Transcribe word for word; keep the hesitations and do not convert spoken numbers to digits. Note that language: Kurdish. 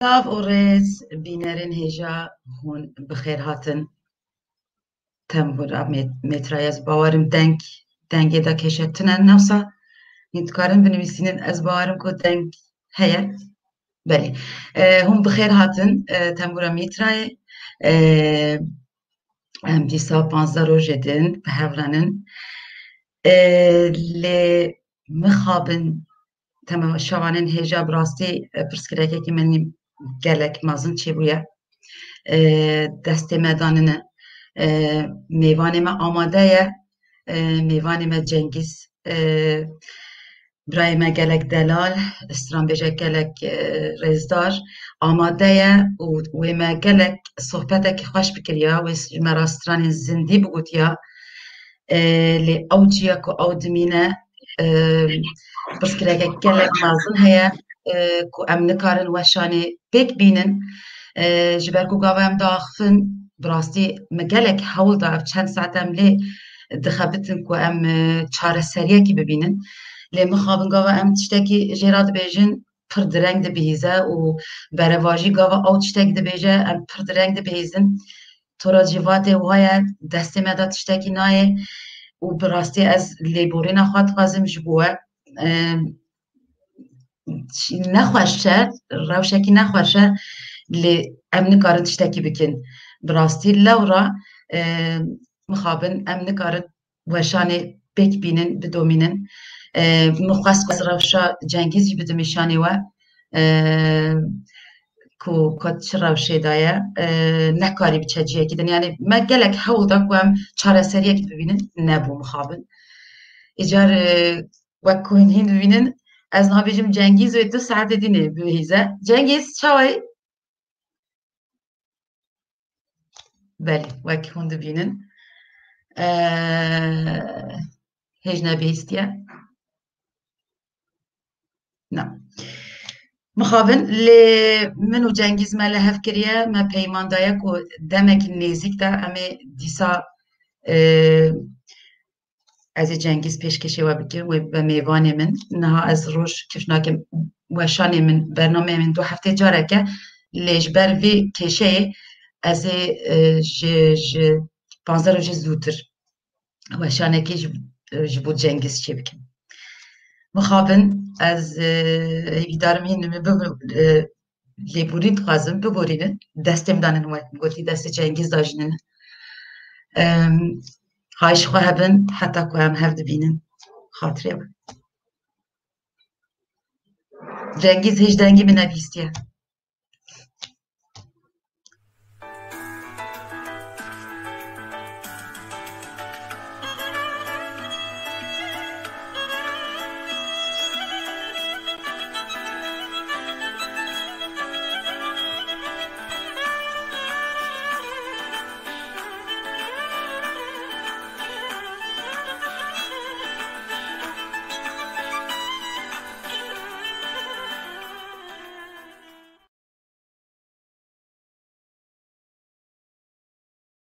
Silav û rêz, bînerên hêja hûn bi xêr hatin. Tembûra Mê-, Mêtrayê, ez bawerim deng, dengê de kêşe tune newsa. Hîn dikarin binivîsînin, ez bawerim ku deng heye. Belê. E, hûn bi xêr hatin, e, Tembûra Mêtrayê. E, em dîsa panzdeh rojê din bi hev re nin. E, lê mixabin temaşevanên hêja bi rastî, e, pirsgirêkekî min gelek mezin çêbûye. E, destê me danine. E, mêvanê me amade ye. E, mêvanê me Cengîz, e, birayê me gelek delal, stranbêjek gelek, e, rêzdar amade ye û wê me gelek sohbetekî xweş bikiriya, wê ji me re stranên zindî bigotiya. E, lê ew ciya ku ew dimîne, e, pirsgirêkek gelek mezin heye, e, ku em nikarin weşanê pêk bînin. E, ji ber ku gava em diaxifin, bi rastî me gelek hewl da, ev çend saet em lê dixebitin ku em, e, çareseriyekî bibînin. Lê mixabin gava em tiştekî jê re dibêjin, pir direng dibihîze û berevajî gava ew tiştek dibêje, em pir direng dibihîzin. Tora cîvatê waye, destê me de tiştekî nayê û bi rastî ez lêborîna xwe dixwazim ji bo we. Em, nexweşe, rewşekî nexweşe, lê em nikarin tiştekî bikin. Bi rastî lewra, e, mixabin em nikarin weşanê pêk bînin, bidomînin. E, min xwest ku ez rewşa Cengîz jî bidim nîşanê we, e, ku, ku çi rewşê de ye, e, nekarî biçe ciyekî din. Yani me gelek hewl da ku em çareseriyekî bibînin, nebû mixabin. Îcar, e, wek ku hîn hîn dibînin, ez nabêjim Cengîz wê du saetê dînê bihîze. Cengîz, çawa yî? Belê, wek hûn dibînin. Ee, hêj nebihîstiye. Na. Mixabin, lê min û Cengîz me li hev kiriye, me peyman daye ku demekî nêzîk de em ê dîsa, e, ez ê Cengîz pêşkêşê we bikim, wê be mêvanê min. Niha ez roj kif nakim, weşanê min, bernameyê min du heftê careke, lê ji ber vê kêşeyê ez ê, e, ji, ji panzdeh rojê zûtir weşanekê ji, ji bo Cengîz çê bikim. Mixabin, ez, e, hêvîdarim hîn min bibo-, e, lêborîn dixwazim, biborînin. Destê min danin, wek min gotî, destê Cengîz dajînin. Em, hay ji xwe hebin, heta ku em hev dibînin. Xatirê we. Cengîz hêj dengê min nebîstiye.